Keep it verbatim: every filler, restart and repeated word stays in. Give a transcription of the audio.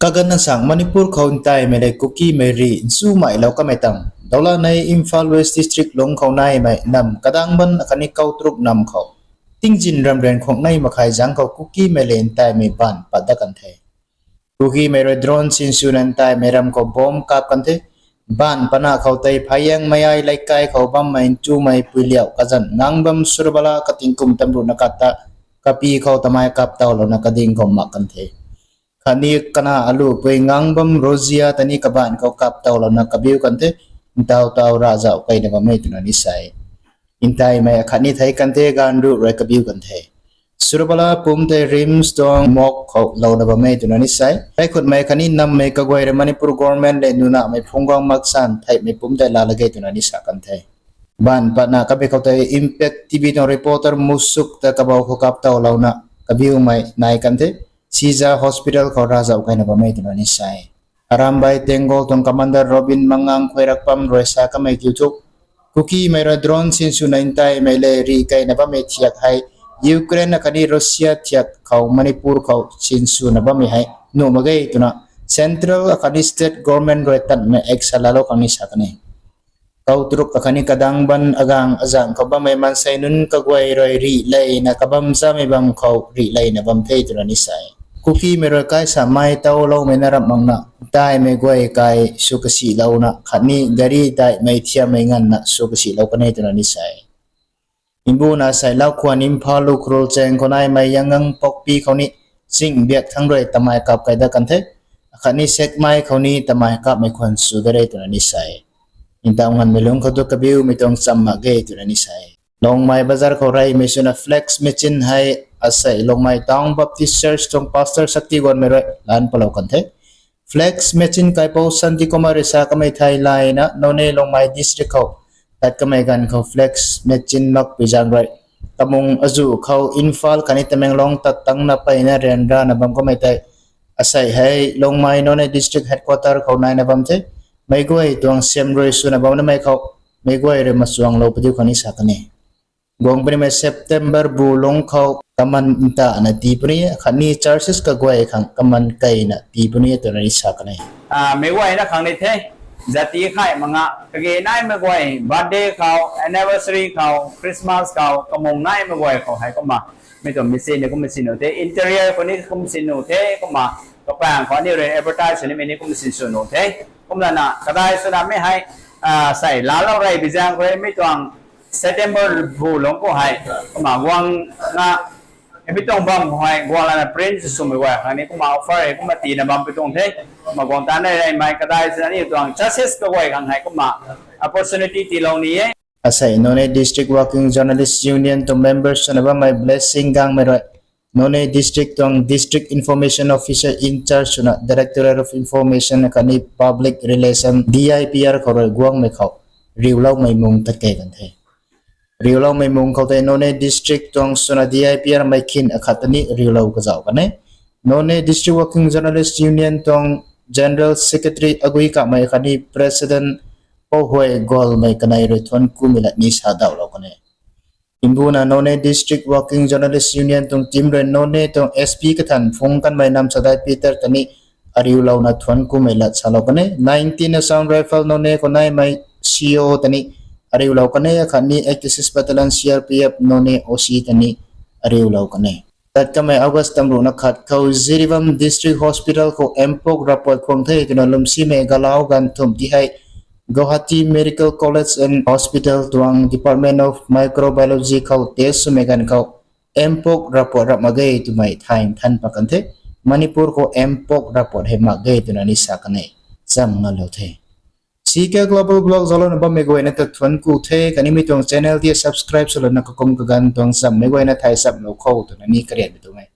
Kaganv asang Manipur khou ntaimei le Kukimei rih nchumei lou kamei tang, dawla nei Imphal West District lungc khou naimei nam Kadangban akhatni Kautruk nam khou tingzin ramren khwang nei makhai zang khou Kukimei le ntaimei baanv pat dat kan the. Kukimei rui drone sinswna ntaimei ram khou bomb kap kan the. Baanv patna khou tei Phayang Mayai Leikai khou bammei nchumei puiliau kazanc ngang bam Surabala kating kum tamruhna kata kapi khou tamei kap taulouna kading khou mak kan the. Khatni kana alu pui ngang bam Rozia tani kabaanv khou kap taulouna kabiu kan the, ntau tau ravzauh kaina bammei twna ni sa e. Ntaimei akhatni thei kan the, gaanv ruh rui kabiu kan the. Surabala pumc tei RIMS tuang morgue khou louna bammei twna ni sa e. Kaikhutmei khatni nammei kaguay rui Manipur government le nunamei phungc guang maksan theihmei pumc tei laalage twna ni sa kan the. Baanv patna kamei khou tei Impact TV tuang reporter Musuk ta kabou khou kap taulouna kabiumei nai kan the. Sija Hospital khou ravzauh kaina bammei twna ni sa e. Arambai Tenggol tuang commander Robin Mangang Khoirakpam rui sa kamei kiu thu, Kukimei rui drone sinswna ntaimei le rih kaina bammei thiak hei Ukraine akhatni Russia thiak khou Manipur khou sinswna bammei hei nuh mak ge twna central akhatni state government rui tanmei action laalou khang ni sa kan e. Kautruk akhatni Kadangban agang azang khou bammei maansei nunc kaguay rui rih leina kabam chamei bam khou rih leina bam the twna ni sa e. Kukimei rui kaisamei tauloumei na rap makna ntaimei guay kai sw kasilouna khatni gari daihmei thiammei nganvna sw kasilou kan e twna ni sa e. Mbuna sei Laukhwan Imphal Ukhrul chaeng khou naimei Yangon Pokpi khou ni ching biak thang rui tamei kap kai dat kan the. Akhatni Sekmai khou ni tamei kapmei khwan sw dat re twna ni sa e. Ntaw nganvmei lungc khou tu kabiumei tuang cham mak ge twna ni sa e. Longmai bazar khou reymei swna flex machine hei asei Longmai Town Baptist Church tuang pastor Shakti Gonmei rui lan palou kan the. Flex machine kaipouc Santi Kumar rui sa kamei thei layna Noney Longmai district khou tat kamei ganv khou flex machine makpui zaeng rui kamung azuh khou Imphal khatni Tamenglong tat tangna peyna ryanrana bam kamei tei asei hei Longmai Noney district headquarter khou naina bam the. Meic guay tuang siam rui swna bam namei khou meic guay rui machuanglou padiu khang ni sa kan e. Guang punimei September bu lungc khou kaman ntana tii puni khatni churches kaguay khang kaman keyna tii puni twna ni sa kan e. Meic guayna khang ni the, zati khay manga kage naimei guay birthday khou, anniversary khou, Christmas khou, kamung naimei guay khou hei kumna mi tuang machine ni kum machine nuh the, interior khou ni kum machine nuh the, kumna kapaeng khou aniu rui advertise nimei ni kum machine sw nuh the. Kumlana kadai swna mi hei sei laalou rey bi zaeng khou rui mi tuang September bu lungc khou hei kumna guang na mi tuang bam khou hei guang lana print sw swmei guay khang ni kumna offer hei kumna tiina bam pi tuang the. Kumna guang ta nei reymei kadai swna aniu tuang churches kaguay khang hei kumna opportunity tiilou ni e. Asei Noney District Working Journalist Union tuang members swna bammei Blessing Gangmei rui Noney District tuang District Information Officer in charge swna Directorate of Information khatni Public Relation, D I P R khou rui guangmei khou riuloumei mung tat key kan the. Riuloumei mung khou tei Noney District tuang swna D I P R mei khin akhat ta ni riulou kazauh kan e. Noney District Working Journalist Union tuang General Secretary Agui Kamei khatni President Pouhuay Golmei kanei rui thuanc kumei lat ni sa dauhlou kan e. Mbuna Noney District Working Journalist Union tuang team rui Noney tuang S P kathan phungc kanmei Namsadai Peter ta ni ariulouna thuanc kumei lat salou kan e. Nineteen Assam Rifle Noney khou naimei C O ta ni ariulou kan e, akhatni eighty-six Battalion C R P F Noney O C ta ni ariulou kan e. Tat kamei August tamruhna khat khou Jiribam District Hospital khou Mpox ravpuat khwang the twna lwmsimei galau ganv thumh ti hei Guwahati Medical College and Hospital tuang Department of Microbiology khou test swmei ganv khou Mpox ravpuat rap mak ge twmei thay nthan pat kan the. Manipur khou Mpox ravpuat hei mak ge twna ni sa kan e. Cham ngalou the. C K Global Vlog zauclouna bammei guayna ta thuanc ku the, khatni mi tuang channel ti subscribe swlouna kakum kaganv tuang chammei guayna thay chamlou kho twna ni karianmei tuang e.